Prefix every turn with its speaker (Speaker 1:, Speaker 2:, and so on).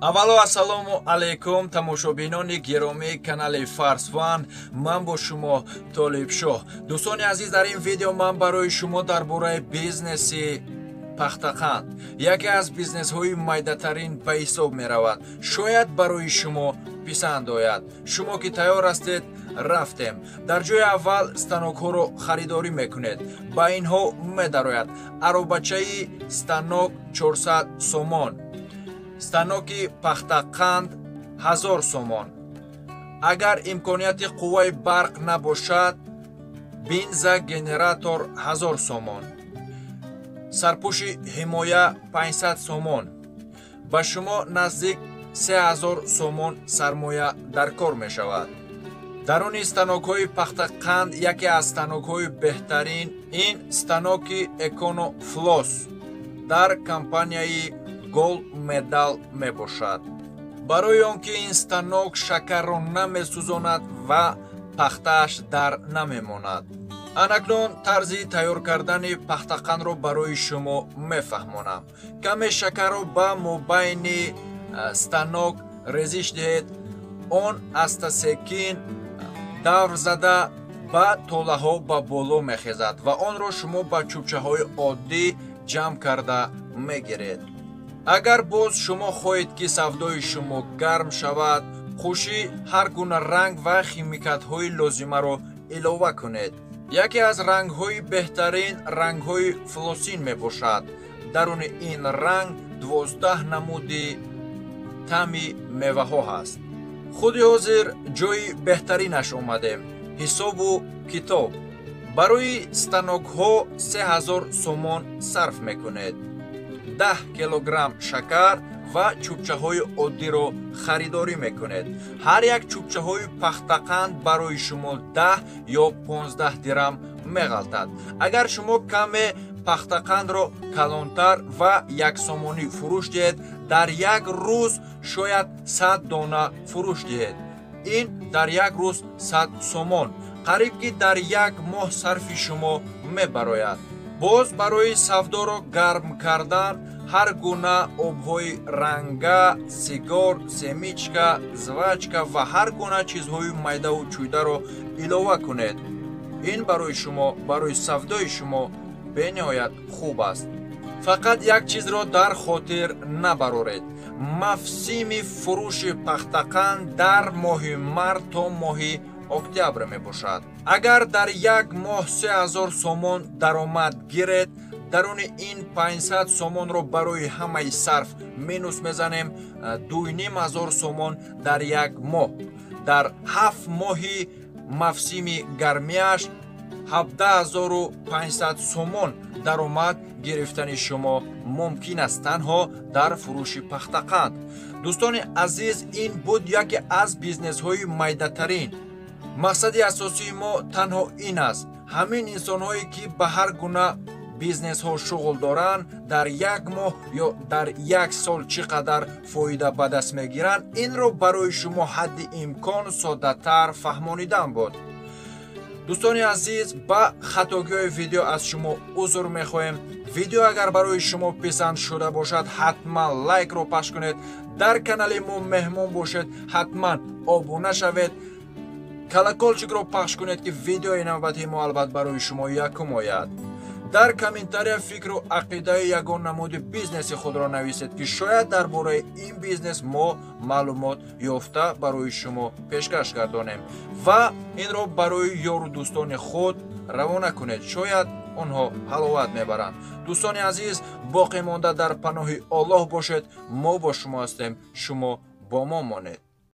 Speaker 1: Аввало, ассалому алайкум, тамошобинони гиромии канали Фарсван. Ман бо шумо Толибшоҳ. Дӯстони азиз, дар ин видео ман барои шумо дар бораи бизнеси пахтақанд, яке аз бизнесҳои майдатарин ба ҳисоб меравад, шояд барои шумо писанд ояд. Шумо ки тайёр ҳастед, рафтем. Дар ҷои аввал станокҳоро харидорӣ мекунед. Ба инҳо медарояд: аробачаи станок 400 сомон, станоки пахтақанд 1000 сомон. Агар имконияти қувваи барқ набошад, бензогенератор 1000 сомон, сарпӯши ҳимоя 500 сомон. Ба шумо наздик 3000 сомон сармоя дар кор мешавад. Даруни станокҳои пахтақанд яке аз станокҳои беҳтарин ин станоки Эконофлос дар компанияи Голд Медал мебошад. Барои он ки ин станок шакарро намесӯзонад ва пахтааш дар намемонад. Анакнун тарзи тайёр кардани пахтақандро барои шумо мефаҳмонам. Каме шакарро ба мобайни станок резиш диҳед. Он аста-секин давр зада ба толаҳо ба боло мехезад ва онро шумо ба чӯбчаҳои оддӣ ҷамъ карда мегиред. Агар боз шумо хоҳед, ки савдои шумо гарм шавад, хуши ҳар гуна ранг ва химикатҳои лозимаро илова кунед. Яке аз рангҳои беҳтарин рангҳои флосин мебошад. Даруни ин ранг 12 намуди таъми меваҳо ҳаст. Худи ҳозир ҷои беҳтаринаш омадем: ҳисобу китоб. Барои станокҳо 3000 сомон сарф мекунед, 10 килограмм шакар ва чӯбчаҳои оддиро харидорӣ мекунед. Ҳар як чӯбчаҳои пахтақанд барои шумо 10 ё 15 дирам меғалтад. Агар шумо каме пахтақандро калонтар ва яксомонӣ фурӯш диҳед, дар як рӯз шояд 100 дона фурӯш диҳед. Ин дар як рӯз 100 сомон, қариб ки дар як моҳ сарфи шумо мебарояд. Боз барои савдоро гарм кардан ҳар гуна обҳои ранга, сигор, семечка, жвачка ва ҳар гуна чизҳои майдаву чӯйдаро илова кунед. Ин барои шумо, барои савдои шумо бениҳоят хуб аст. Фақат як чизро дар хотир набароред: мавсими фурӯши пахтақанд дар моҳи март то моҳи октябр мебошад. Агар дар як моҳ 3000 сомон даромад гиред, даруни ин 500 сомонро барои ҳамаи сарф минус мезанем, 2500 сомон дар як моҳ. Дар 7 моҳи мавсими гармиаш 17 500 сомон даромад гирифтани шумо мумкин аст танҳо дар фурӯши пахтақанд. Дӯстони азиз, ин буд яке аз бизнесҳои майдатарин. Мақсади асосии мо танҳо ин аст: ҳамин инсонҳое, ки ба ҳар гуна бизнесҳо шуғл доранд, дар як моҳ ё дар як сол чӣ қадар фоида ба даст мегиранд, инро барои шумо ҳадди имкон соддатар фаҳмонидан буд. Дӯстони азиз, ба хатогиҳои видео аз шумо узр мехоҳем. Видео агар барои шумо писанд шуда бошад, ҳатман лайкро пахш кунед. Дар канали мо меҳмон бошед, ҳатман обуна шавед, колокольчикро пахш кунед, ки видеои навбатии мо албат барои шумо якум ояд. Дар комментария фикру ақидаи ягон намуди бизнеси худро нависед, ки шояд дар бораи ин бизнес мо маълумот ёфта барои шумо пешкаш гардонем, ва инро барои ёру дӯстони худ равона кунед, шояд онҳо ҳаловат мебаранд. Дӯстони азиз, боқӣ монда дар паноҳи Оллоҳ бошед. Мо бо шумо ҳастем, шумо бо мо монед.